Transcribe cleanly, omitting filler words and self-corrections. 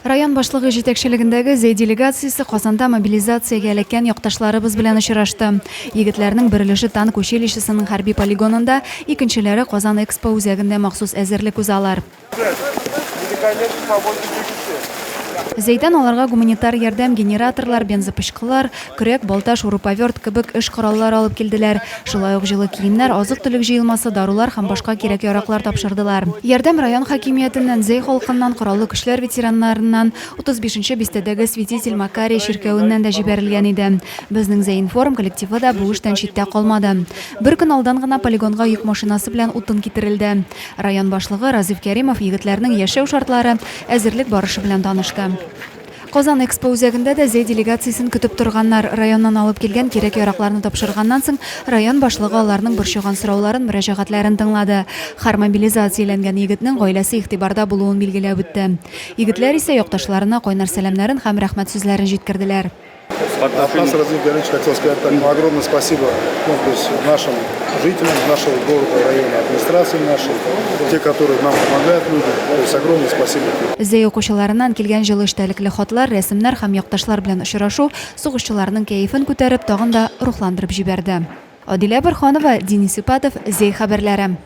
Район башлыгы җитәкчелегендәге Зәй делегациясе Казанда мобилизациягә эләккән якташларыбыз белән очрашты. Егетләрнең бер өлеше танк училищесының хәрби полигонында, икенчеләре Казан Экспо үзәгендә махсус әзерлек узалар. Зәйдән аларга гуманитар ярдәм, генераторлар, бензопычкылар, көрәк, балта, шуруповерт кебек эш кораллары алып килделәр. Шулай ук җылы киемнәр, азык-төлек җыелмасы, дарулар һәм башка кирәк-яраклар тапшырдылар. Ярдәм район хакимиятеннән, Зәй халкыннан, Кораллы Көчләр ветераннарыннан, 35 нче бистәдәге Святитель Макарий чиркәвеннән дә җибәрелгән иде. Безнең Зәй-информ коллективы да бу эштән читтә калмады. Бер көн алдан гына полигонга йөк машинасы белән утын китерелде. Район башлыгы Разиф Кәримов егетләрнең яшәү шартлары, әзерлек барышы белән танышты. Казан Экспо үзәгендә дә Зәй делегациясен көтеп торганнар. Районнан алып килгән кирәк-яракларны тапшырганнан соң, район башлыгы аларның борчыган сорауларын, мөрәҗәгатьләрен тыңлады. Һәр мобилизацияләнгән егетнең гаиләсе игътибарда булуын билгеләп үтте. Егетләр исә якташларына кайнар сәламнәрен һәм рәхмәт сүзләрен җиткерделәр. От нас, Разиф Галимович, хотел сказать так, ну, огромное спасибо, ну, то есть нашим жителям нашего города, района, администрации нашей, те, которые нам помогают люди, то есть огромное спасибо. Зәй укучыларыннан килгән җылы эчтәлекле хатлар, рәсемнәр һәм якташлар белән очрашу сугышчыларның кәефен күтәреп, тагын да рухландырып җибәрде. Адилә Борһанова, Денис Ипатов, Зәй хәбәрләре.